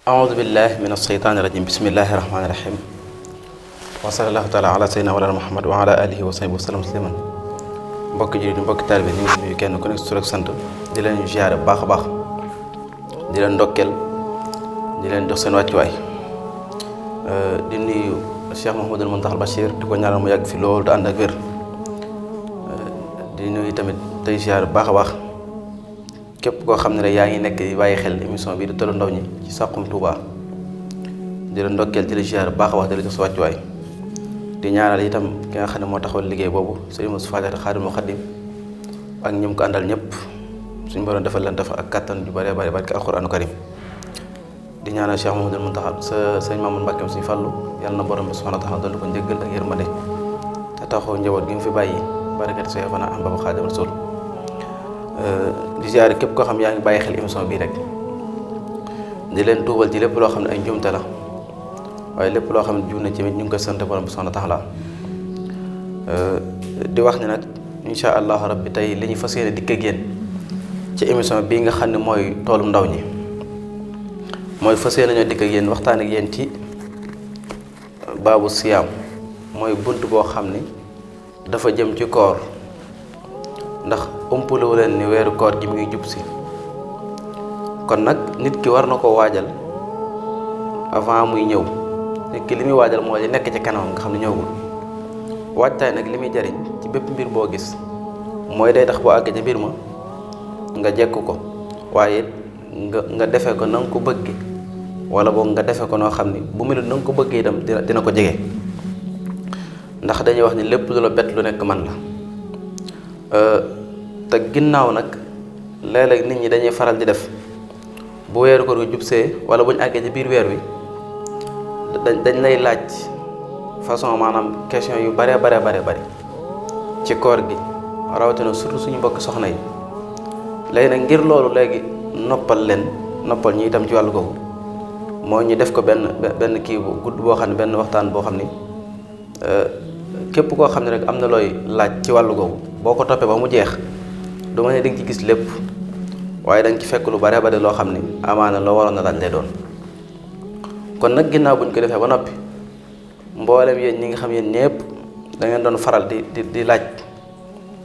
أعوذ بالله من الشيطان الرجيم بسم الله الرحمن الرحيم وصلى الله تعالى على سيدنا مولانا محمد وعلى آله وصحبه وسلم تسليما mbokki jullit mbokki taalibe ñu ngi nuyu kenn ku nekk tur ak sant di leen ziare bu baax a baax di leen ndokkeel di leen jox seen wàccuwaay di nuyu Cheikh Mouhamadul Mountakha Bachir di ko ñaanal mu yàgg fi loolu te ànd ak wér di nuyu tamit tey ziare bu baax a baax képp koo xam ne rek yaa ngi nekk di bàyyi xel émission bi di Tollu Ndaw ñi ci Saxum Touba di la ndokkeel di la ziare bu baax a baax di la jox sa wàccuwaay di ñaanal itam ki nga xam ne moo taxawal liggéey boobu Sëriñ Moustapha Diatta Xaadimul Xaadim ak ñoom ko àndal ñëpp suñu borom defal leen dafa ak kattan ju bëree bëri barke alxuraanu karim di ñaanal Cheikh Mouhamadul Mountakha sa sëñ Mamadou Mbacke suñu fàllu yàlla na borom bi subhanahu wa taala dolli ko njëggal ak yërmande te taxaw njaboot gi mu fi bàyyi barakati Seex Fana Ahmadu Xaadimu Rasuul di ziare képp koo xam yaa ngi bàyyi xel émission bii rek di leen tuubal ci lépp loo xam ne ay njuumte la waaye lépp loo xam ne juum na ci ñu ngi koy sant borom bi subhanahu wa taala di wax ne nag incha allahu rabbi tey li ñu fas yéene dikk ak yéen ci émission bii nga xam ne mooy toolu ndaw ñi mooy fas yéene ñoo dikk ak yéen waxtaan ak yéen ci baabu siyaam mooy bunt boo xam ni dafa jëm ci koor ndax ëmpalewu leen ni weeru koor gi mu ngi jub si kon nag nit ki war na ko waajal avant muy ñëw nit ki li muy waajal mooy li nekk ci kanamam nga xam ne ñëwul waajtaay nag li muy jariñ ci bépp mbir boo gis mooy day tax boo àggee ca mbir ma nga jekk ko waaye nga defe ko na nga ko bëgge wala boog nga defe ko noo xam ni bu mel na nga ko bëggee itam dina ko jege ndax dañuy wax ni lépp lu la bett lu nekk man la te ginnaaw nag léeg-léeg nit ñi dañuy faral di def bu weeru koor wi jubsee wala bu ñu àggee ci biir weer wi dañ lay laaj façon maanaam question yu bare bari ci koor gi rawatina surtout suñu mbokk soxna yi léegi nag ngir loolu léegi noppal ñu itam ci wàllu googu moo ñu def ko benn kii bu gudd boo xam ne benn waxtaan boo xam ni képp koo xam ne rek am na looy laaj ci wàllu googu boo ko toppee ba mu jeex du ma ne di nga ci gis lépp waaye da nga ci fekk lu bare bari loo xam ni amaana loo waroon na laaj lay doon kon nag ginnaaw bu ñu ko defee ba noppi mboolem yéen ñi nga xam yéen ñëpp da ngeen doon faral di laaj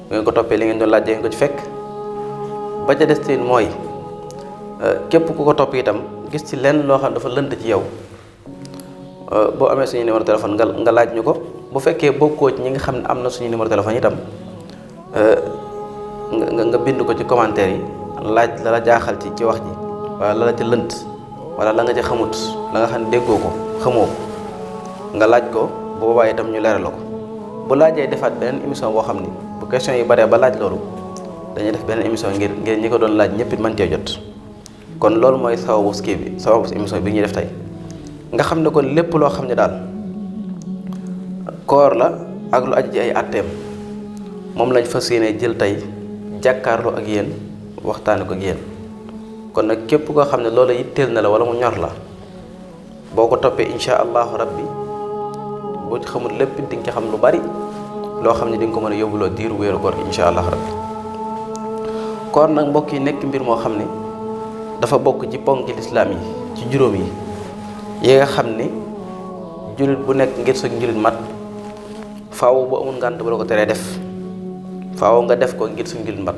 bu ngeen ko toppee li ngeen doon laaj da ngeen ko ci fekk ba ca des tiin mooy képp ku ko topp itam gis ci lenn loo xam dafa lënt ci yow boo amee suñu numéro téléphone nga laaj ñu ko bu fekkee bokkoo ci ñi nga xam ne am na suñu numéro téléphone itam nga bind ko ci commentaire yi laaj la la jaaxal ci wax ji wala la la ci lënt wala la nga ci xamut la nga xam ne déggoo ko xamoo ko nga laaj ko bu boobaa itam ñu leeral la ko bu laajee defaat beneen émission boo xam ni bu question yi baree ba laaj loolu dañuy def beneen émission ngir ñi ko doon laaj ñëpp it mën cee jot kon loolu mooy sababu émission bi ñuy def tey nga xam ne kon lépp loo xam ne daal koor la ak lu aju ci ay atteem moom lañ fas yéene jël tey jàkkaarloo ak yéen waxtaane ko ak yéen kon nag képp koo xam ne loolu yitteel na la wala mu ñor la boo ko toppee insha allahu rabbi boo ci xamul lépp di nga ci xam lu bari loo xam ne di nga ko mën a yóbbuloo diiru wéeru koor gi insha allahu rabbi koor nag mbokk yi nekk mbir moo xam ne dafa bokk ci ponk ci lislaam yi ci juróom yi nga xam ni jullit bu nekk ngir sa njullit mat faaw bu amul ngànt bu la ko teree def faaw nga def ko ngir sa njullit mat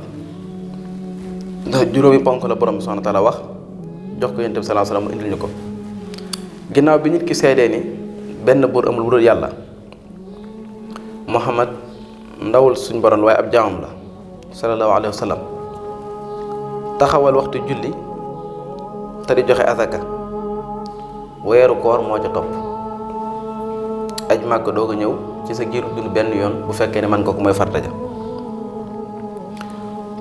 ndax juróomi ponk la borom bi subhanahu wa taala wax jox ko yonent bi sallallahu alayhi wasallam mu indil ñu ko ginnaaw bi nit ki seedee ni benn buur amul bu dul yàlla Muhammad ndawul suñ borom waaye ab jaamam la sallallahu alayhi wa sallam taxawal waxtu julli te di joxe azaka weeru koor moo ca topp aj màkk doog a ñëw ci sa giiru dund benn yoon bu fekkee ne man ko mooy farata ja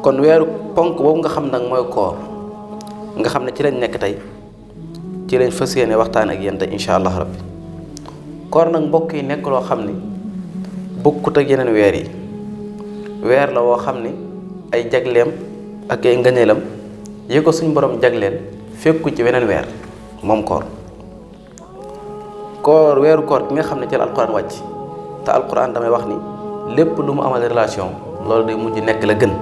kon weeru ponk boobu nga xam nag mooy koor nga xam ne ci lañ nekk tey ci lañ fas yéene waxtaan ak yéen tey incha allah rabbi koor nag mbokk yi nekk loo xam ni bokkut ak yeneen weer yi weer la woo xam ni ay jagleem ak ay ngëneelam yi ko suñ borom jagleel fekku ci weneen weer moom weeru koor gi nga xam ne ci la alquran wàcc te alquran damay wax ni lépp lu mu amal relation loolu day mujj nekk la gën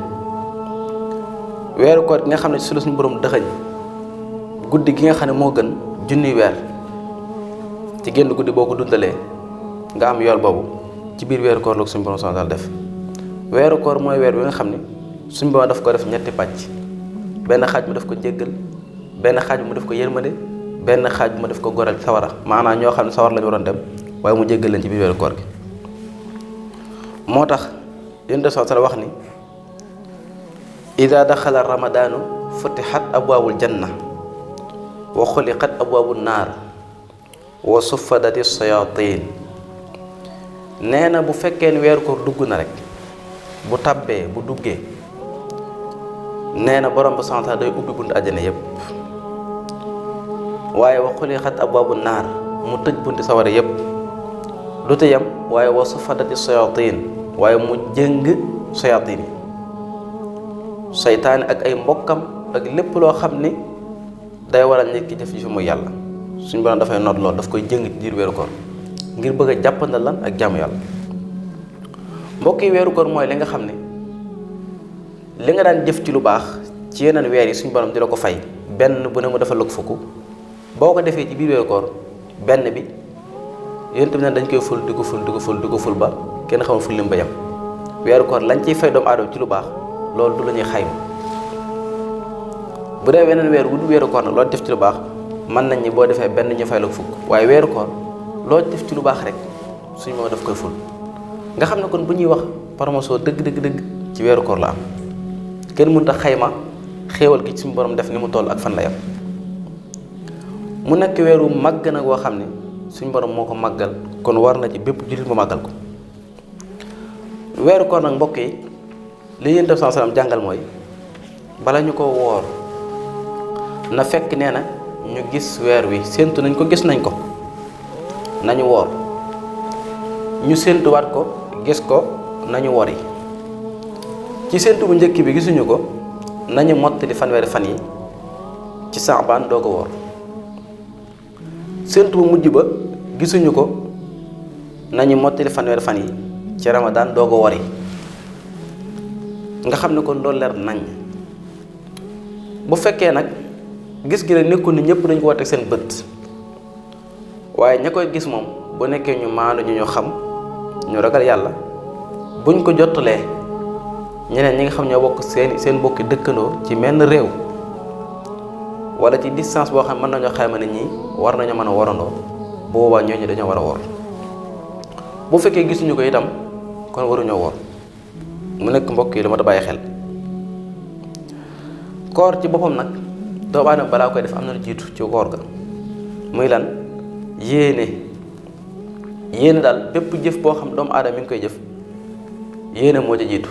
weeru koor gi nga xam ne su la suñu borom dëxëñ guddi gi nga xam ne moo gën junniy weer ci génn guddi boo ko dundalee nga am yool boobu ci biir weeru koor la ko suñu borom subhanahu wa taala def. weeru koor mooy weer bi nga xam ne suñu borom daf ko def ñetti pàcc, benn xaaj mu def ko jéggal, benn xaaj mu def ko yërmande, benn xaaj mu def ko goreel sawara, maanaam ñoo xam ne sawar lañu waroon dem waaye mu jéggal leen ci biir weeru koor gi. moo tax Yonent bi sallallahu alayhi wa sallam wax ni ida daxala ramadaanu futixat abwaabul janna wa xuliqat abwaabu naar wa suffadati sayatin. nee na bu fekkee ni weeru koor dugg na rek, bu tàbbee bu duggee, nee na borom bi subhaanahu wa taala day ubbi buntu àjjana yépp, waaye wa xuliqat abwaabu naar mu tëj bunti sawara yépp. du te yam waaye wa suffadati sayatin, waaye mu jëng sayatin yi, seytaane ak ay mbokkam ak lépp loo xam ni day waral nit ki def ci fi muy yàlla. suñu borom dafay noot lool, daf koy jëng ci biir weeru koor ngir bëgg a jàppandal lan ak jaamu yàlla. mbokk yi, weeru koor mooy li nga xam ne li nga daan jëf ci lu baax ci yeneen weer yi suñu borom di la ko fay benn bu ne mu defal la ko fukk. boo ko defee ci biir weeru koor benn bi yéen tamit dañ koy ful di ko ful ba kenn xamul fu lim ba yem. weeru koor lañ ciy fay doomu aadama ci lu baax loolu du la ñuy xayma. bu dee weneen weer wu du weeru koor nag loolu def ci lu baax mën nañ ni boo defee benn ñu fay la ko fukk, waaye weeru koor loo def ci lu baax rek suñu moo daf koy ful. nga xam ne kon bu ñuy wax promotion dëgg ci weeru koor la am. kenn mënut a xayma xéewal gi suñu borom def ni mu toll ak fan la yam. mu nekk weeru màgg nag woo xam ne suñu borom moo ko màggal, kon war na ci bépp jullit mu màggal ko. weeru koor nag mbokk yi li Yonent bi sallallahu alayhi wasallam jàngal mooy bala ñu ko woor na fekk nee na ñu gis weer wi, séentu nañ ko, gis nañ ko, nañu woor. ñu séentuwaat ko, gis ko, nañu wori. ci séentu bu njëkk bi gisuñu ko, nañu mottali fanweeri fan yi ci Saabaan doo ko woor. séentu bu mujj ba gisuñu ko, nañu mottali fanweeri fan yi ci Ramadaan doo ko wori. nga xam ne kon loolu leer nañ. bu fekkee nag gis gi la nekkul ni ñëpp dañ ko war teg seen bët, waaye ña koy gis moom bu nekkee ñu maandu ñu xam ñu ragal yàlla, buñ ko jottalee ñeneen ñi nga xam ñoo bokk seen bokki dëkkandoo ci menn réew wala ci distance boo xam mën nañoo xayma ne ñii war nañu mën a warandoo, bu boobaa ñooñu dañoo war a woor. bu fekkee gisuñu ko itam kon waruñoo woor. mu nekk mbokk yi lu ma da bàyyi xel. koor ci boppam nag doomu aadama balaa koy def am na lu jiitu ci koor ga, muy lan? yéene daal bépp jëf boo xam doomu aadama mi ngi koy jëf yéene moo ca jiitu.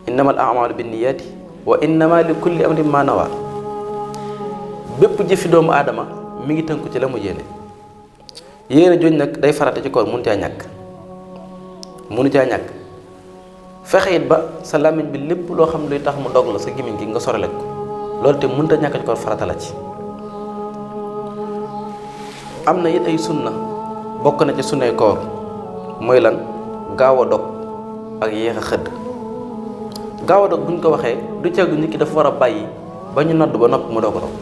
innamal a'maalu binniyaati wa innama li kulli amrin ma nawa. bépp jëfi doomu aadama mi ngi tënku ci la mu yéene. yéene jooju nag day farata ci koor, mënu caa ñàkk. fexe it ba sa làmmiñ bi lépp loo xam luy tax mu dog la sa gémmiñ gi nga sorale ko, loolu te mënut a ñàkk ci koor, farata la ci. am na it ay sunna, bokk na ci sunnay koor mooy lan? gaaw a dog ak yéex a xëdd. gaaw a dog bu ñu ko waxee du cegu nit ki dafa war a bàyyi ba ñu nodd ba noppi mu doog a dog.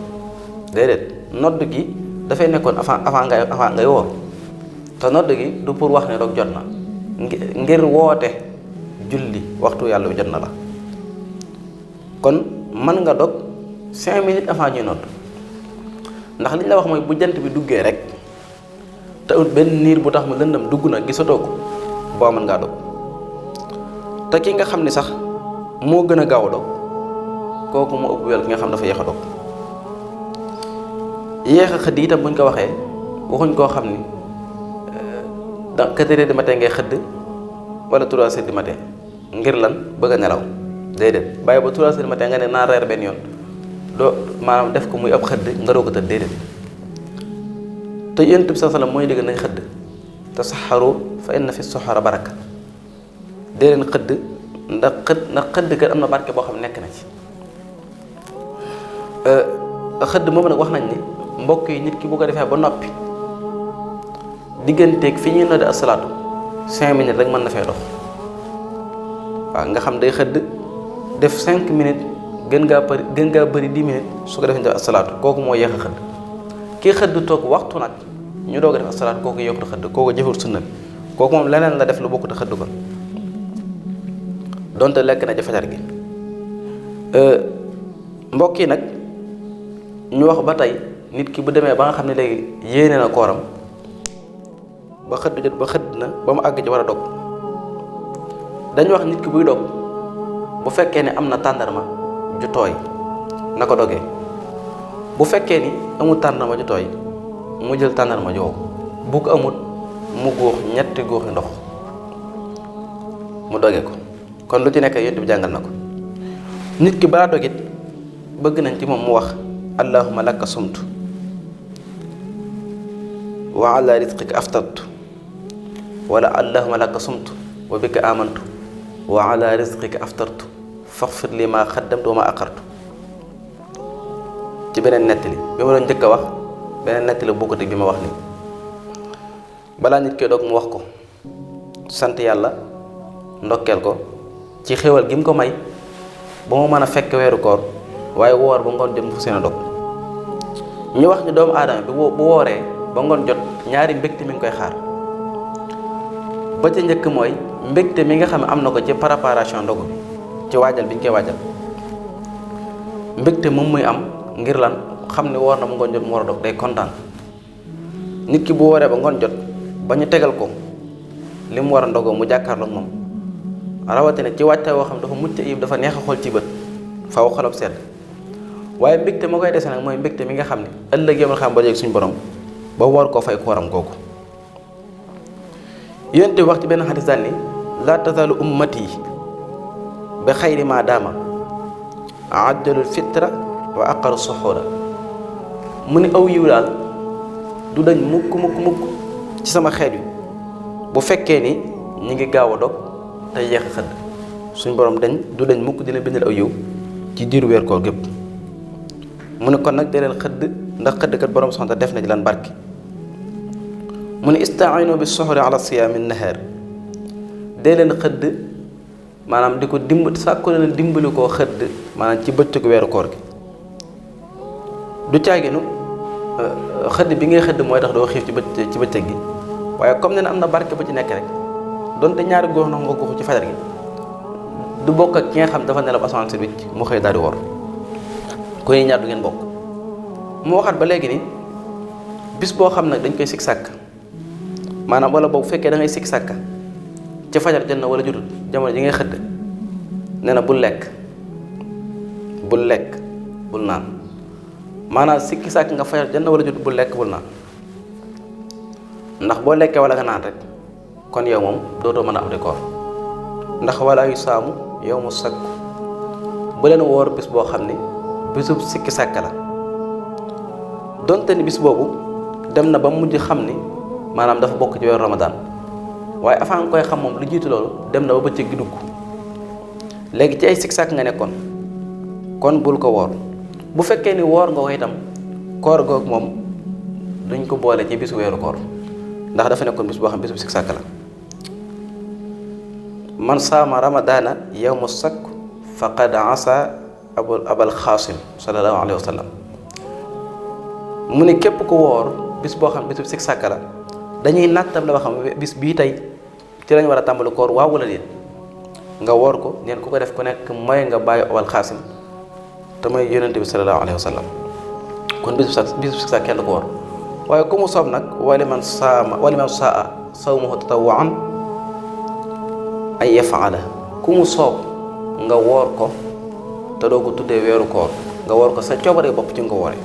déedéet, nodd gi dafay nekkoon avant ngay woor, te nodd gi du pour wax ne dog jot na, ngir woote julli waxtu yàlla bi jot na la. kon mën nga dog 5 minutes avant ñuy nodd, ndax li ñu la wax mooy bu jant bi duggee rek te benn niir bu tax mu lëndëm dugg na gisatoo ko, boo mën ngaa dog. te ki nga xam ni sax moo gën a gaaw a dog kooku moo ëpp wel ki nga xam dafa yéex a dog. yéex a xëdd itam buñ ko waxee waxuñ koo xam ni da 4 heures du matin ngay xëdd wala 3 heures du matin ngir lan bëgg a nelaw. déedéet, bàyyi ba 3 heures du matin nga ne naa reer benn yoon doo maanaam def ko muy ab xëdd nga doo ko tëdd. déedéet. te Yonent bi sallallahu alayhi wasallam mooy dégg nañ xëdd, tasaxaru fa inna fi suxara baraka. dee leen xëdd ndax xëdd kat am na barke boo xam nekk na ci. xëdd moom nag wax nañ ni mbokk yi nit ki bu ko defee ba noppi digganteeg fi ñuy nodde asalaatu 5 minutes rek mën na fee dox. waaw nga xam day xëdd def 5 minutes gën ngaa bëri 10 minutes su ko defee ñu def asalaatu, kooku moo yéex a xëdd. kii xëdd toog waxtu nag ñu doog a def asalaat kooku yokkut xëdd kooku jëfur sunna bi kooku moom leneen la def lu bokkut a xëdd ko donte lekk na ci fajar gi. mbokk yi nag ñu wax ba tey nit ki bu demee ba nga xam ne léegi yéene na kooram ba xëdd jot ba xëdd na ba mu àgg ci war a dog dañu wax nit ki buy dog bu fekkee ne am na tàndarma ju tooy na ko dogee bu fekkee ni amul tàndarma ju tooy mu jël tàndarma ju wow bu ko amul mu góox ñetti góoxi ndox mu doge ko kon lu ci nekk yonent bi jàngal na ko. nit ki balaa dogit bëgg nañ ci moom mu wax allahumma laka sumtu wa ala rizqika aftartu wala allahumma laka sumtu wa bika amantu wa ala rizqika aftartu faghfir li ma qaddamtu wa ma aqartu. ci beneen nettali bi ma doon njëkk a wax beneen nettali bokkut ak bi ma wax ni balaa nit ki dog mu wax ko sant yàlla ndokkeel ko ci xéwal gi mu ko may ba mu mën a fekk weeru koor waaye woor ba ngoon jot mu seen a dog. ñu wax ni doomu aadama bi bu wooree ba ngoon jot ñaari mbégte mi ngi koy xaar ba ca njëkk mooy mbégte mi nga xam ne am na ko ci préparation ndogu bi ci waajal bi ñu koy waajal mbégte moom muy am ngir lan xam ne woor na ba ngoon jot mu war a dog day kontaan. nit ki bu wooree ba ngoon jot ba ñu tegal ko li mu war a ndogoo mu jàkkaarloog moom rawatina ci waajtaay woo xam dafa mucc ayib dafa neex a xool ci bët faaw xolam sedd waaye mbégte moo koy dese nag mooy mbégte mi nga xam ne ëllëg yomal xam ba léegi suñu borom ba war koo fay kooram googu. yonent bi wax ci benn xadis daal ni laa tazalu ummati bi xayri ma daama ajjalul fitra wa aqaru suxuura mu ni aw yiw daal du dañ mukk ci sama xeet wi bu fekkee ni ñi ngi gaaw a dog te yeex a xëdd suñ borom du dañ mukk dina bindal aw yiw ci diiru weer koor gépp. mu ne kon nag dee leen xëdd ndax xëdd kat borom soxna def na ci lan barke. mu ne istaayinu bi soxri ala siyaami nahaar dee leen xëdd maanaam di ko sàkku leen dimbali koo xëdd maanaam ci bëccëgu weeru koor gi du caaginu xëdd bi ngay xëdd mooy tax doo xiif ci bëccëg gi waaye comme ne na am na barke ba ci nekk rek donte ñaari góor na nga góoxu ci fajar gi du bokk ak ki nga xam dafa nelaw asamaan si wicc mu xëy daal di wor ko ñaar du ngeen bokk. mu waxaat ba léegi ni bis boo xam nag dañ koy sikk sàkk maanaam wala boobu fekkee da ngay sikk sàkk ca fajar jot na wala jotut jamono ji ngay xëdd nee na bul lekk bul naan maanaam sikki sàkk nga fajar jot na wala jotut bul lekk bul naan ndax boo lekkee wala nga naan rek kon yow moom dootoo mën a am di koor ndax wala yu saamu yow mu sakku bu leen woor bis boo xam ni bisub sikki sàkk la donte ni bis boobu dem na ba mujj xam ni maanaam dafa bokk ci weeru Ramadan waaye avant nga koy xam moom lu jiitu loolu dem na ba bëccëg gi dugg léegi ci ay sikki sàkk nga nekkoon kon bul ko woor bu fekkee ni woor nga ko itam koor googu moom duñ ko boole ci bisu weeru koor ndax dafa nekkoon bis boo xam bisu sikki sàkk la. man saama ramadaana yawma sakk faqad asa abal xaasim sallallahu alayhi wa sallam mu ne képp ku woor bis boo xam bisu sikki sàkk la dañuy nattam la ba xam bis bii tey ci lañ war a tàmbali koor waaw wala déet nga woor ko neen ku ko def ku nekk mooy nga bàyyi abal xaasim te mooy yonente bi sallallahu alayhi wa sallam kon bisu sikki sàkk kenn du ko woor waaye ku mu soob nag wali man saa sawmuhu tatawwu'an ay yafaala ku mu soob nga woor ko te doo ko tuddee weeru koor nga woor ko sa coobare bopp ci nga ko wooree.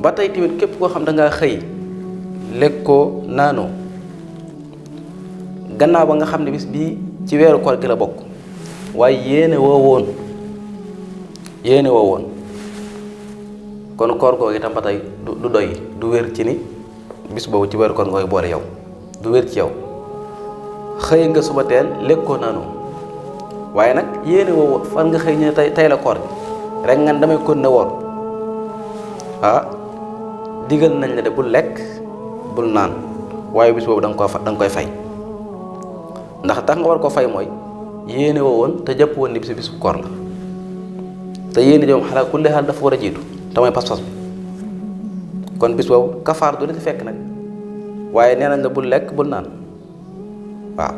ba tey tamit képp koo xam da ngaa xëy lekkoo naanoo gannaaw ba nga xam ne bis bii ci weeru koor gi la bokk waaye yéene woo woon kon koor googu itam ba tey du doy du wér ci ni bis boobu ci weeru koor nga koy boole yow du wér ci yow. xëy nga suba teel lekkoo naanoo waaye nag yéene woo fan nga xëy ñu tey la koor gi rek nga damay kon ne woor digal nañ la de bul lekk bul naan waaye bis boobu da nga koy fay ndax tax nga war koo fay mooy yéene woo woon te jàpp woon ni bisu koor la te yéene jom xalaat kulli xaal dafa war a jiitu te mooy pas-pas bi kon bis boobu kafaar du la ci fekk nag waaye nee nañ la bul lekk bul naan waaw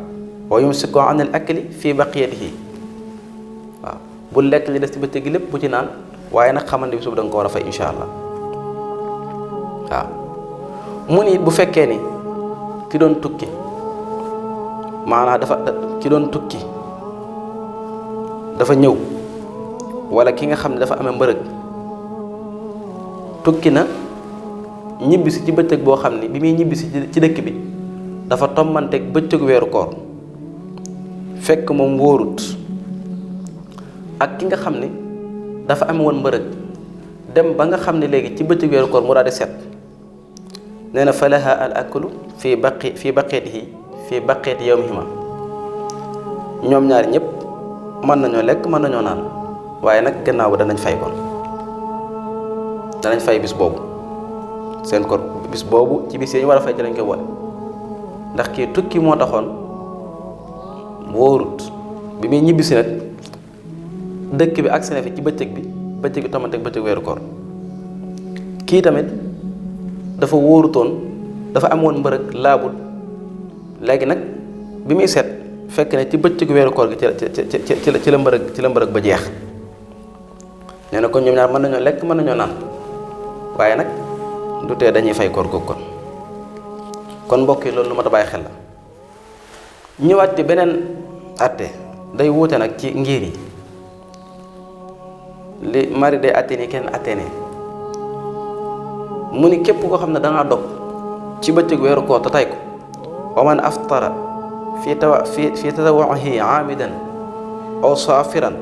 wa yumsiku anil akli fii baqiyatihi waaw bul lekk li des ci bëccëg gi lépp bu ci naan waaye nag xamal ne bis boobu da nga ko war a fay insha allah waaw mu ni bu fekkee ni ki doon tukki maanaam ki doon tukki dafa ñëw wala ki nga xam ne dafa amee mbërëg tukki na ñibbisi ci bëccëg boo xam ne bi muy ñibbisi ci dëkk bi dafa tommanteeg bëccëgu weeru koor fekk moom wóorut ak ki nga xam ne dafa amee woon mbërëg dem ba nga xam ne léegi ci bëccëgu weeru koor mu daal di set nee na falaha al aklu fii baqiyatihi fii baqiyati yawmihima ñoom ñaar ñëpp mën nañoo lekk mën nañoo naan waaye nag gannaaw ba danañ fay kon danañ fay bis boobu seen kon bis boobu ci bis yi ñu war a fay ci lañ koy boole ndax kii tukki moo taxoon wóorut bi muy ñibbisi nag dëkk bi agsi na fi ci bëccëg bi tomante ak bëccëg weeru koor kii tamit dafa wóorutoon dafa amoon mbërëg laabut léegi nag bi muy set fekk ne ci bëccëgu weeru koor gi ci la mbërëg ba jeex nee na kon ñoom ñaar mën nañoo lekk mën nañoo naan waaye nag du tee dañuy fay koor googu kon mbokk yi loolu lu ma ta bàyyi xel la ñëwaat ci beneen atte day wuute nag ci ngir yi li mari day atte nii kenn atte ne mu ni képp koo xam ne dangaa dog ci bëccëg weeru koor te tay ko wa man aftara fi tatawuhi aamidan aw saafiran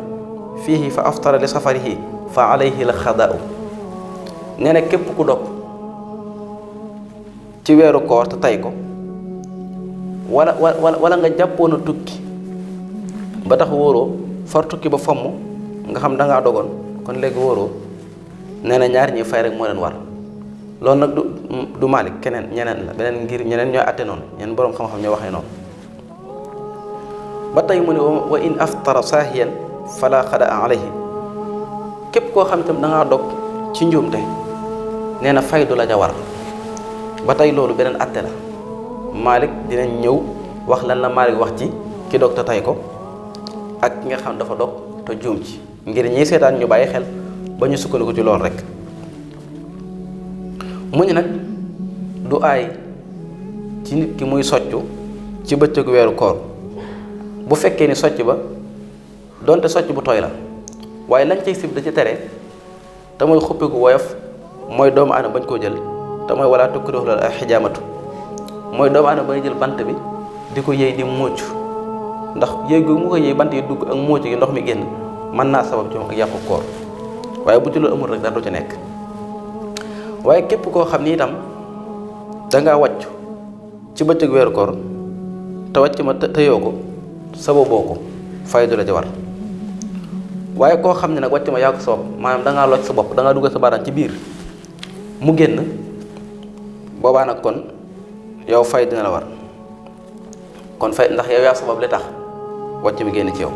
fiihi fa aftara li safarihi fa alayhi la xadaau nee na képp ku dog ci weeru koor te tay ko wala nga jàppoon a tukki ba tax wóoroo far tukki ba fomm nga xam dangaa dogoon kon léegi wóoroo nee na ñaar ñi fay rek moo leen war loolu nag du Maalik keneen ñeneen la beneen ngir ñeneen ñooy atte noonu ñeneen boroom xam-xam ñoo waxee noonu ba tey mu ne wa in aftara saahiyan fala xadaa alayhi képp koo xam itam da ngaa dog ci njuumte nee na fay du la ja war ba tey loolu beneen atte la Maalik dinañ ñëw wax lan la Maalik wax ci ki dog te tay ko ak ki nga xam dafa dog te juum ci ngir ñiy seetaan ñu bàyyi xel ba ñu sukkandiku ci loolu rek mu ñu nag du aay ci nit ki muy soccu ci bëccëgu weeru koor bu fekkee ni socc ba donte socc bu tooy la waaye lañ cay sib da ci tere te mooy xuppiku woyof mooy doomu aadama bañ koo jël te mooy wala tukrihu al xijaamatu mooy doomu aadama bañ jël bant bi di ko yëy di muuc ndax yëy gu mu ko yëy bant yi dugg ak muuc gi ndox mi génn mën naa sabab ci moom ak yàqu koor waaye bu ci loolu amul rek dara du ci nekk waaye képp koo xam ni itam dangaa wàcc ci bëccëg weeru koor te wàcc ma tëyoo ko sababoo ko fay du la ci war waaye koo xam ne nag wàcc ma yaa ko sabab maanaam dangaa loj sa bopp dangaa dugal sa baaraan ci biir mu génn boobaa nag kon yow fay dina la war kon fay ndax yow yaa sabab li tax wàcc mi génn ci yow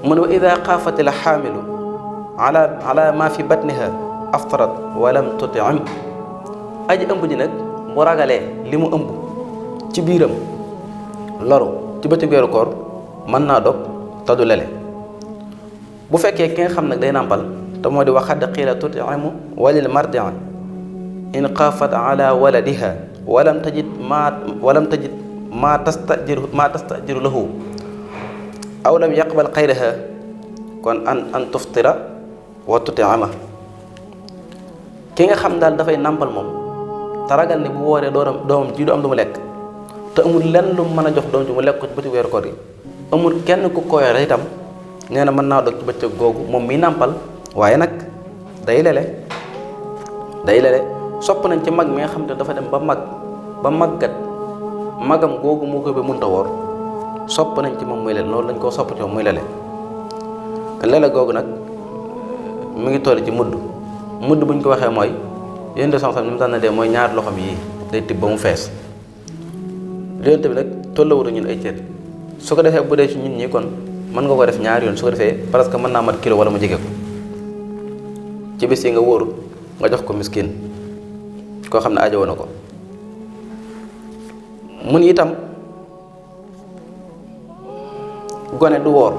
mu ne wa ida xaafati la xaamilu ala ma fi batniha aftarat walam tutim aji ëmb ji nag mu ragalee li mu ëmb ci biiram loru ci bëccëg weeru koor mën naa dog te du lele bu fekkee ki nga xam nag day nàmpal te moo di waxad qiila tutimu walil mardia in xaafat ala waladiha walam tajid ma tastajiru lahu aw lam yaqbal xayraha kon an tuftira wa tutima ki nga xam daal dafay nàmpal moom te ragal ni bu wooree doomam ji du am lu mu lekk te amul lenn lu mu mën a jox doom ji mu lekk ko ci bëccëg weeru koor gi amul kenn ku ko yore itam nee na mën naa dog ci bëccëg googu moom miy nàmpal waaye nag day lele sopp nañ ci mag mi nga xam te dafa dem ba màggat magam googu moo ko ba munta woor sopp nañ ci moom muy lele loolu lañ koo sopp ci moom muy lele lele googu nag mu ngi toll ci mudd buñ ko waxee mooy yéen de sansam ni mu tànn dee mooy ñaari loxoom yii day tibb ba mu fees yonent bi nag tollawutu ñun ay cër su ko defee bu dee ci ñun ñi kon mën nga ko def ñaari yoon su ko defee parce que mën naa mat kilo wala mu jege ko ci bis yi nga wóorul nga jox ko miskin koo xam ne aajowoo na ko. mun itam gone du woor,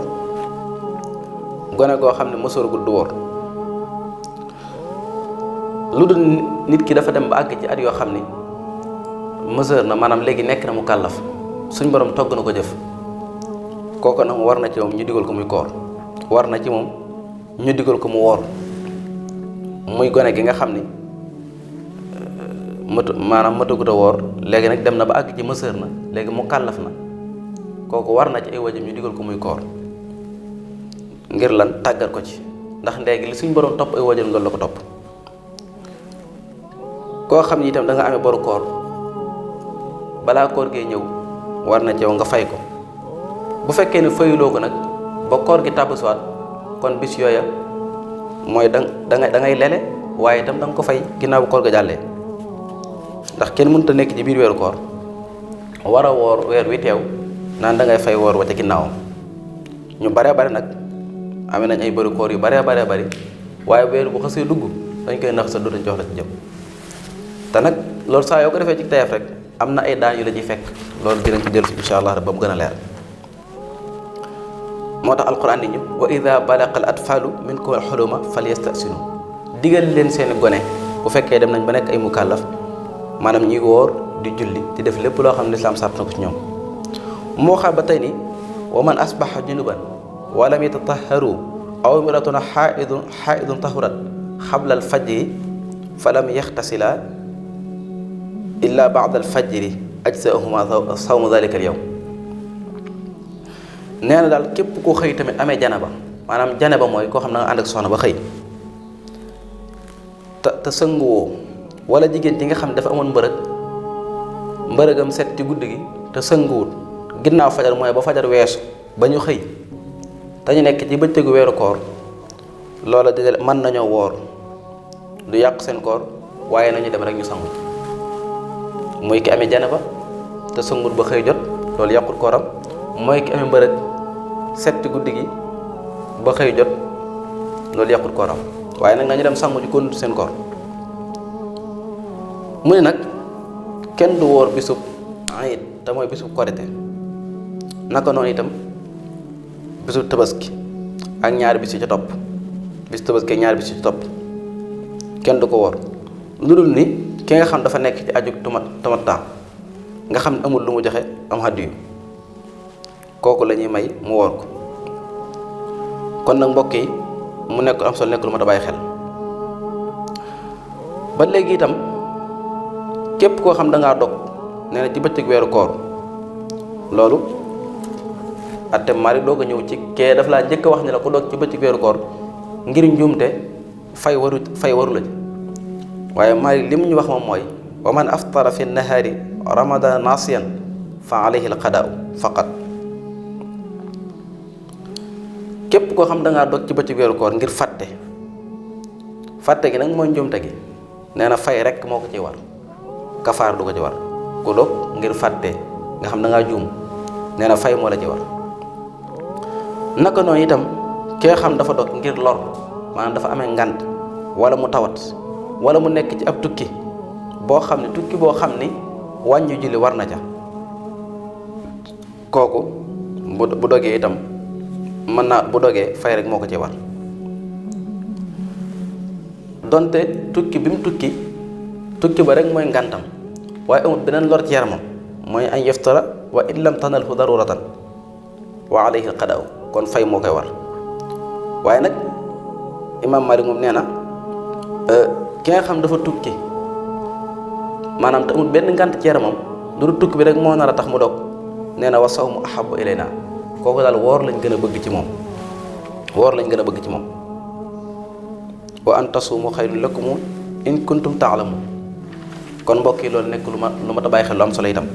gone goo xam ne mësooragul du woor, lu dul nit ki dafa dem ba àgg ci at yoo xam ni mësoor na, maanaam léegi nekk na mu kàllaf, suñ borom togg na ko jëf, kooku nag war na ci moom ñu digal ko muy koor, war na ci moom ñu digal ko mu woor. muy gone gi nga xam ni maanaam matagut a woor, léegi nag dem na ba àgg ci mësoor na, léegi mu kàllaf na, kooku war na ci ay wajam ñu digal ko muy koor, ngir lan tàggat ko ci, ndax léegi li suñ borom topp ay wajam loolu la ko topp. koo xam ni itam da nga amee boru koor, balaa koor gee ñëw war na ci yow nga fay ko. bu fekkee ne fayuloo ko nag ba koor gi tàbbisiwaat, kon bis yooya mooy da ngay lele, waaye itam da nga ko fay ginnaaw bu koor ga jàllee, ndax kenn mënut a nekk ci biir weeru koor war a woor weer wi teew naan da ngay fay woor wa ca ginnaawam. ñu baree bari nag amee nañ ay bëri koor yu baree bari, waaye weer bu xasee dugg dañ koy nax sa dootuñ jox la ci jëm. te nag loolu saa yoo ko defee ci tayef rek am na ay daan yu la ciy fekk, loolu dinañ ci dellu si incha allah ba mu gën a leer. moo tax alquran nit ñu wa ida balaqa al atfalu minkum al xuluma falyastasinu, digal leen seeni gone bu fekkee dem nañ ba nekk ay mukallaf, maanaam ñuy woor di julli di def lépp loo xam ne lislaam sart na ko ci ñoom. moo xam ba tey ni wa man asbaxa junuban wa lam yatatahharu aw imratun xaaidun tahurat xabla al fajri fa lam yaxtasila illa ba'da al fajri ajzahuma sawmu dalika al yawm. nee na daal képp koo xëy tamit amee janaba, maanaam janaba mooy koo xam ne nga ànd ak soxna ba xëy te sënguwoo, wala jigéen ji nga xam ne dafa amoon mbërëgam set ci guddi gi te sënguwut, ginnaaw fajar mooy ba fajar weesu ba ñu xëy te ñu nekk ci bëccëgu weeru koor, loola di mën nañoo woor, du yàq seen koor, waaye nañu dem rek ñu sangu. mooy ki amee janaba te sëngut ba xëy jot, loolu yàqut kooram. mooy ki amee mbërëg set ci guddi gi ba xëy jot, loolu yàqut kooram, waaye nag nañu dem sangu ji kon seen koor. mu ne nag kenn du woor bisub ayit te mooy bisub korite, naka noonu itam bisub tabaski ak ñaari bis yi ca topp, bis tabaski ak ñaari bis yi ca topp kenn du ko woor, lu dul ni ki nga xam dafa nekk ci aju tamattu nga xam ne amul lu mu joxe am hadiyu, kooku la ñuy may mu woor ko. kon nag mbokk yi mu nekk am solo, nekk lu mat a bàyyi xel. ba léegi itam képp koo xam da ngaa dog nee na ci bëccëg weeru koor, loolu atte mari doog a ñëw ci kee daf laa njëkk a wax ne la ko dog ci bëccëg weeru koor ngir njuumte fay waru la ci, waaye mari li mu ñu wax moom mooy wa man aftara fi nahaari ramadana nasiyan fa alayhi al qadaau faqat. képp koo xam da ngaa dog ci bëccëg weeru koor ngir fàtte gi nag mooy njuumte gi, nee na fay rek moo ko ci war, kafaar du ko ci war. ku dog ngir fàtte nga xam da ngaa juum, nee na fay moo la ci war. naka noonu itam ki nga xam dafa dog ngir lor, maanaam dafa amee ngant wala mu tawat wala mu nekk ci ab tukki boo xam ni wàññi julli war na ca, kooku bu dogee itam mën naa bu dogee fay rek moo ko ci war. donte tukki bi mu tukki ba rek mooy ngantam, waaye amul beneen lor ci yaramam, mooy an yaftara wa in lam tanalhu daruratan wa alayhi alqadaau, kon fay moo koy war. waaye nag imaam Maalik moom nee na ki nga xam dafa tukki, maanaam te amul benn ngant ci yaramam, lu dul tukki bi rek moo nar a tax mu dog, nee na wa sawmu ahabbu ilayna, kooku daal woor lañ gën a bëgg ci moom, wa an tasuumu xayrun lakum in kuntum taalamun. kon mbokk yi loolu nekk lu ma ta bàyyi xel lu am solo itam.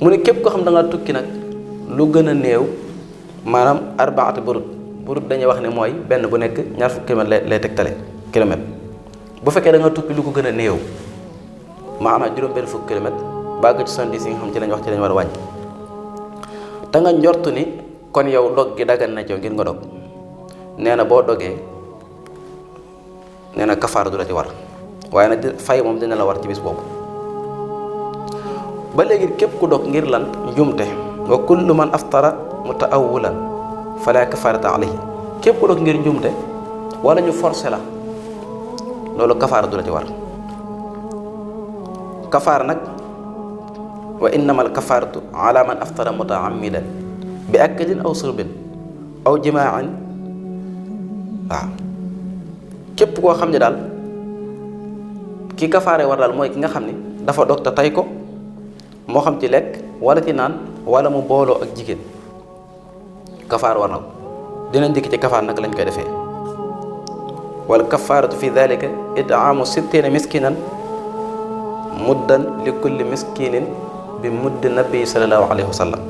mu ne képp ko xam da nga tukki nag lu gën a néew, maanaam arbaati burut dañuy wax ne mooy benn bu nekk ñaar fukki kilomètre lay tegtale kilomètre. bu fekkee da nga tukki lu ko gën a néew, maanaam juróom benn fukki kilomètre bàgg ci 70 yi nga xam ci lañ wax ci lañ war a wàññi, te nga njortu ni kon yow dog gi dagan na ci yow ngir nga dog, nee na boo dogee nee na kafaara du la ci war, waaye nag fay moom dina la war ci bis boobu. ba léegi képp ku dog ngir lan njumte wa kullu man aftara mutaawwilan fala kafarata alayhi képp ku dog ngir njumte wala ñu forcé la loolu kafaara du la ci war. kafaara nag wa innamal kafaaratu ala man aftara mutaammidan bi akdin aw surbin aw jimaa'in waaw képp koo xam ne daal ki kafaare war daal mooy ki nga xam ne dafa dog te tey ko moo xam ci lekk wala ci naan wala mu booloo ak jigéen kafaar war na ko. dinañ dikk ci kafaar nag lañ koy defee. wal kafaaratu fi dalika it'aamu sittina miskinan muddan li kulli miskinin bi muddi nabi sallallahu alayhi wa sallam.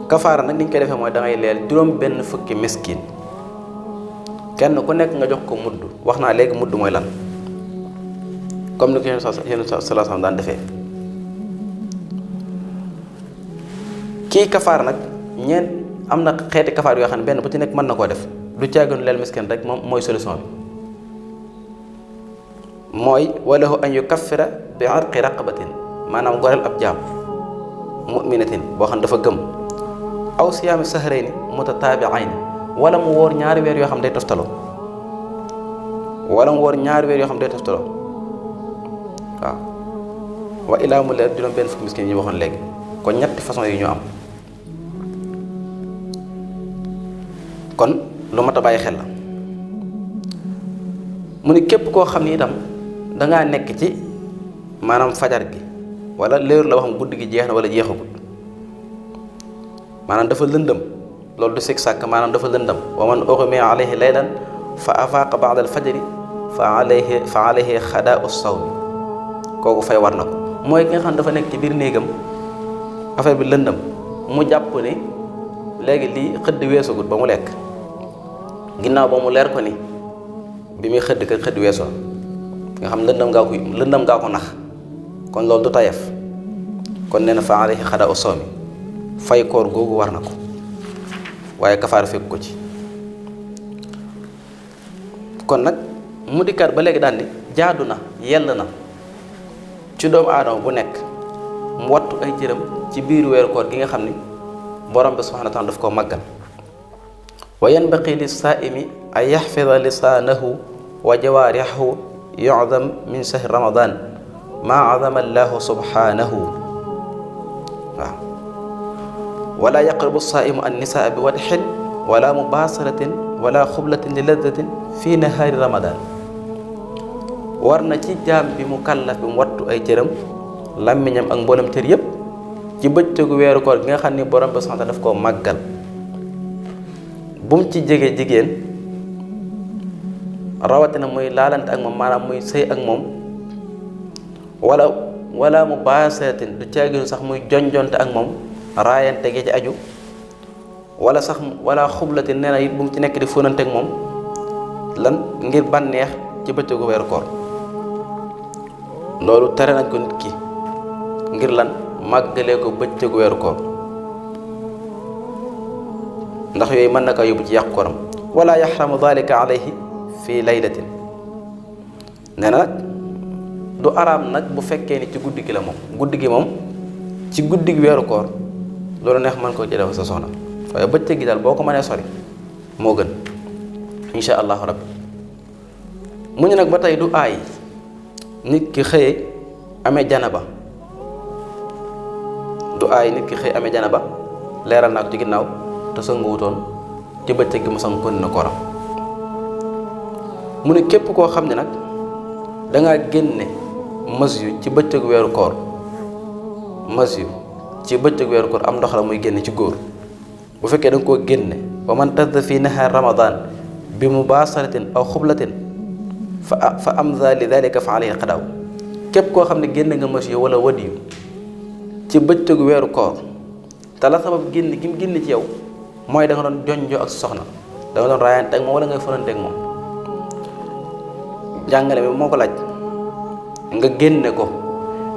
kafaara nag ni ñu koy defee mooy da ngay leel juróom benn fukki miskin kenn ku nekk nga jox ko mudd. wax naa léegi mudd mooy lan comme ni ko yéen sallallahu alayhi wa sallam daan defee. kii kafaar nag ñeent am na xeeti kafaar yoo xam ne benn bu ci nekk mën na koo def. du caaginu leel miskin rek moom mooy solution bi. mooy walahu an yukaffira bi arqi raqabatin maanaam goreel ab jaam mu'minatin boo xam ne dafa gëm aw siyaami sahrayni mutataabi'ayni wala mu woor ñaari weer yoo xam day toftaloo waaw wa ilaa mu leer juróom benn fukki miskin yi ñu waxoon léegi kon ñetti façon yi ñu am. kon lu mat a bàyyi xel la mu ni képp koo xam ni itam dangaa nekk ci maanaam fajar gi wala léeru la waxam guddi gi jeex na wala jeexagut maanaam dafa lëndëm loolu du sikk sàkk maanaam dafa lëndëm wa man ughmiya alayhi laylan fa afaaqa ba'da al-fajri fa alayhi xadaa'u sawmi kooku fay war na ko. mooy ki nga xam ne dafa nekk ci biir néegam affaire bi lëndëm mu jàpp ni léegi lii xëdd weesagut ba mu lekk ginnaaw ba mu leer ko ni bi muy xëdd ka xëdd weesoo nga xam lëndëm ngaa ko nax kon loolu du tayef kon nee na fa alayhi xadaa'u sawmi fay koor googu war na ko waaye kafaara fekk ko ci. kon nag mu dikkaat ba léegi daal ni jaadu na yell na ci doomu aadama bu nekk mu wattu ay cëram ci biir weeru koor gi nga xam ni borom bi subhaanahu wa taala daf koo màggal. wa yanbaqi lis-saa'imi an yaxfida lisaanahu wa jawaarihahu yu'zam min shahri ramadan maa azama allahu subhaanahu waaw wala yaqrabu as-saa'imu an-nisaa bi wadhin wala mubaasaratin wala xublatin li laddatin fi nahaari ramadan. war na ci jaam bi mu kàllaf bi mu wattu ay cëram làmmiñam ak mboolem cër yépp ci bëccëgu weeru koor gi nga xam ni borom bi subhaanahu wa taala daf koo màggal. bu mu ci jege jigéen rawatina muy laalante ak moom maanaam muy sëy ak moom wala mu baasaratin du caaginu sax muy jonjonte ak moom raayante gi ci aju wala xublatin nee na it bu mu ci nekk di fóonante ak moom lan ngir bànneex ci bëccëgu weeru koor. loolu tere nañ ko nit ki ngir lan màggalee ko bëccëgu weeru koor ndax yooyu mën na ko yóbbu ci yàqu kooram. wala yaxramu dalika alayhi fi laylatin nee na nag du araam nag bu fekkee ni ci guddi gi la moom guddi gi moom ci guddi gi weeru koor loolu neex mën ko ci def sa soxna waaye bëccëg gi daal boo ko mënee sori moo gën insha allahu rabbi. mu ñu nag ba tey du aay nit ki xëye amee janaba leeral naa ko ci ginnaaw te sanguwutoon ci bëccëg gi mu sang kon na kooram. mu ne képp koo xam ne nag dangaa génne masyu ci bëccëgu weeru koor am ndox la muy génne ci góor bu fekkee da nga koo génne wa man tadda fi nahaar ramadan bi mubaasaratin aw xublatin fa amza li dalika fa alayhi qadaaw. képp koo xam ne génne nga masyu wala wadiyu ci bëccëgu weeru koor te la sabab génn gi mu génn ci yow mooy da nga doon jonjoo ak soxna da nga doon raayante ak moom wala ngay fonante ak moom jàngale bi moo ko laaj nga génne ko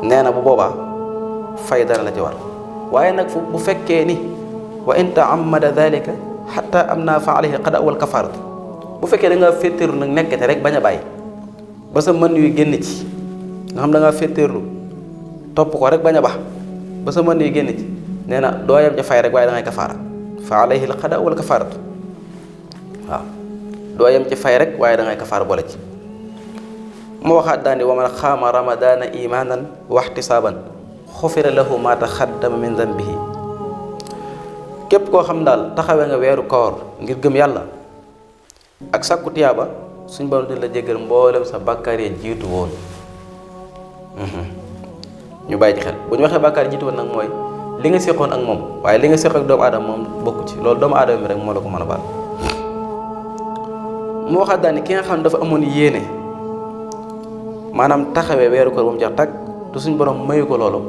nee na bu boobaa fay dara la ci war. waaye nag bu fekkee ni wa in ta'ammada dhalika hatta am naa fa alayhi qada wal kafaaratu bu fekkee da nga féttéeru nag nekkete rek bañ a bàyyi ba sa mën yu génn ci nga xam da ngaa féeteerlu topp ko rek bañ a bax ba sa mën yu génn ci nee na doo yem ca fay rek waaye da ngay kafaara fa alayhi al qada wal kafaaratu waaw doo yem ci fay rek waaye da ngay kafaara boole ci. mu waxaat daani wa man xaama ramadaana imaanan wa ihtisaaban xufira lahu ma taxaddama min dambihi képp koo xam daal taxawee nga weeru koor ngir gëm yàlla ak sàkku tiyaaba suñ borom dina la jéggal mboolem sa bàkkaar yi jiitu woon. ñu bàyyi ci xel bu ñu waxee bàkkaar jiitu woon nag mooy li nga séqoon ak moom, waaye li nga séq ak doomu aadama moom bokku ci loolu doomu aadama bi rek moo la ko mën a baal. mu waxaat daal ni ki nga xam ne dafa amoon yéene maanaam taxawee weeru koor ba mu jeex tàkk te suñ borom mayu ko loolu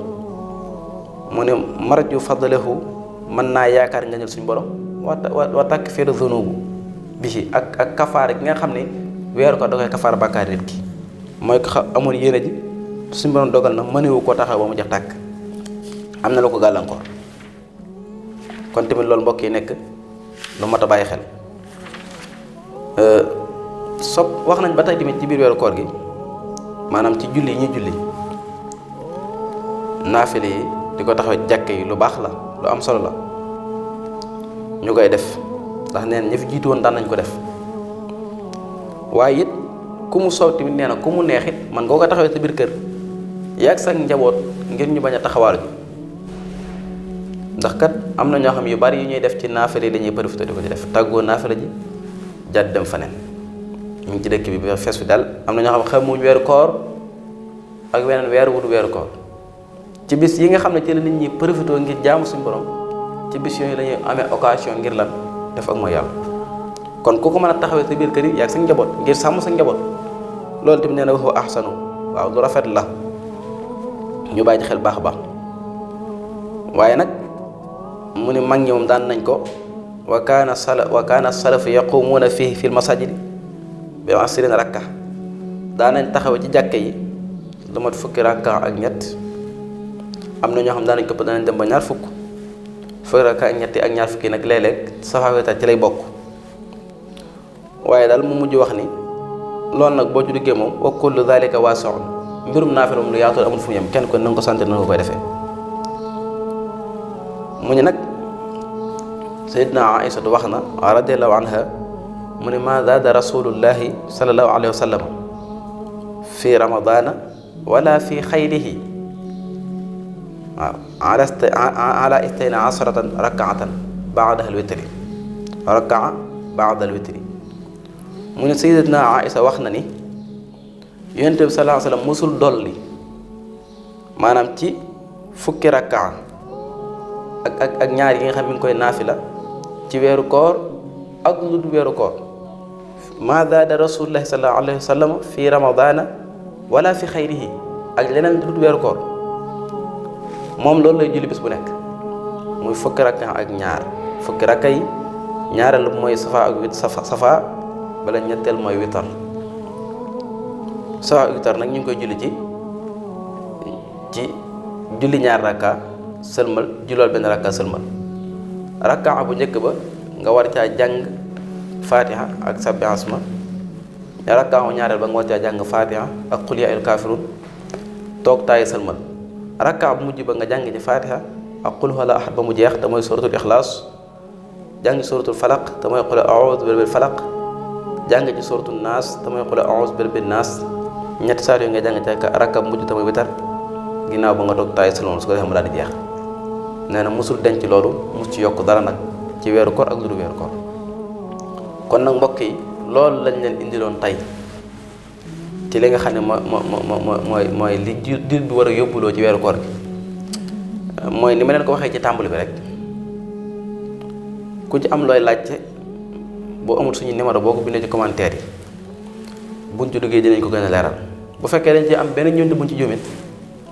mu ne marju fadlahu mën naa yaakaar nga ñël suñ borom wa takk fiiru zunubu bi ak kafaara gi nga xam ne weeru koor da koy kafaara bàkkaar nit ki mooy ko amoon yéene ji suñ borom dogal na mënewu koo taxaw ba mu jeex tàkk am na la ko gàllankoor. kon tamit loolu mbokk yi nekk lu mat a bàyyi xel. wax nañ ba tey tamit ci biir weeru koor gi maanaam ci julli yi ñuy julli naafile yi di ko taxaw jàkke yi lu baax la lu am solo la ñu koy def ndax neen ñi fi jiitu woon daan nañ ko def waaye it ku mu soow tamit nee na ku mu neex it man nga ko taxawee sa biir kër yàgg sa njaboot ngir ñu bañ a taxawaalu ji ndax kat am na ñoo xam yu bari yu ñuy def ci naafile yi dañuy profité di ko ci def tàggoo naafile ji jàdd dem faneen ñu ngi ci dëkk bi ba fees fi daal am na ñoo xam xamuñ weeru koor ak weneen weer wudu weeru koor ci bis yi nga xam ne ci la nit ñi profité ngir jaamu suñu borom ci bis yooyu la ñuy amee occasion ngir lan def ak mooy yàlla. kon ku ko mën a taxawee sa biir kër yi yaag sa njaboot ngir sàmm sa njaboot loolu tamit nee na waxu ahsanu waaw lu rafet la ñu bàyyi ci xel baax a baax. waaye nag mu ni mag ñi moom daan nañ ko wa kaana salafu yaqumuuna fihi fil masajidi bi 20 rakka daan nañ taxawe ci jàkke yi lu mat fukki rakka ak ñett am na ñoo xam daan nañ ko danañ dem ba ñaar fukki rakka ak ñetti ak ñaar fukki nag léeg-léeg safa wetar ci lay bokk. waaye daal mu mujj wax ni loolu nag boo ci duggee moom wa kullu dhalika waasi'un mbirum naafila moom lu yaatu amul fu mu yem kenn ko na nga ko sant na nga koy defee. mu ne nag Sayyidina Aïsatu wax na radiyallahu anha mu ne ma zaada rasulullahi sallallahu alayhi wa sallam fi ramadana wala fi xayrihi waaw ala istayna asratan rakaatan baada alwitri rakaa baada alwitri mu ne Sayyidina Aïsa wax na ni Yonent bi sallallahu alayhi wa sallam musul dolli maanaam ci fukki rakaa ak ñaar yi nga xam mi ngi koy naafila ci weeru koor ak lu dul weeru koor ma zaada rasulullahi sallallahu alayhi wa sallam fi ramadana wala fi xayrihi ak leneen lu dul weeru koor moom loolu lay julli bis bu nekk muy fukki rakka ak ñaar fukki rakka yi ñaareel mooy safa ak safa bala ñetteel mooy witar safa ak witar nag ñu ngi koy julli ci julli ñaar rakka sëlmal jullool benn rakka sëlmal rakka bu njëkk ba nga war caa jàng fatiha ak sabbi asma rakka ñaareel ba nga war caa jàng fatiha ak qul yaa ayyuhal kaafiruun toog taayi sëlmal rakka bu mujj ba nga jàng ci fatiha ak qul huwallaahu ahad ba mu jeex te mooy suratul ixlaas jàng ci suratul falaq te mooy qul a'uuzu bi rabbil falaq jàng ci suratul naas te mooy qul a'uuzu bi rabbin naas ñetti saar yooyu nga jàng ci rakka bu mujj te mooy witar ginnaaw ba nga toog taayi sëlmal su ko defee mu daal di jeex. nee na musul denc loolu mus ci yokk dara nag ci weeru koor ak lu dul weeru koor kon nag mbokk yi loolu lañ leen indiloon tey ci li nga xam ne mooy li di bi war a yóbbuloo ci weeru koor gi mooy ni ma leen ko waxee ci tàmbali bi rek ku ci am looy laajte boo amul suñu numéro boo ko bindee ci commentaire yi buñ ci duggee dinañ ko gën a leeral bu fekkee dañ ci am benn ñun buñ ci juumit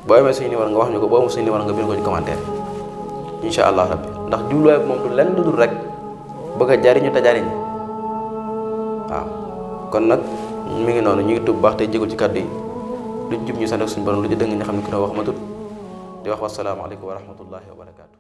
boo amee suñu numéro nga wax ñu ko boo amul suñu numéro nga bind ko ci commentaire incha allah rabbi ndax jubluwaay bi moom du lenn lu dul rek bëgg a jariñu te jariñ waaw kon nag mi ngi noonu ñu ngi tubb baax tey jégal ci kàddu yi lu jub ñu sant ak suñu borom lu ci dëng ñu xam ne ki noo wax ma tut di wax wasalaamaaleykum wa rahmatullahi wa barakaatu.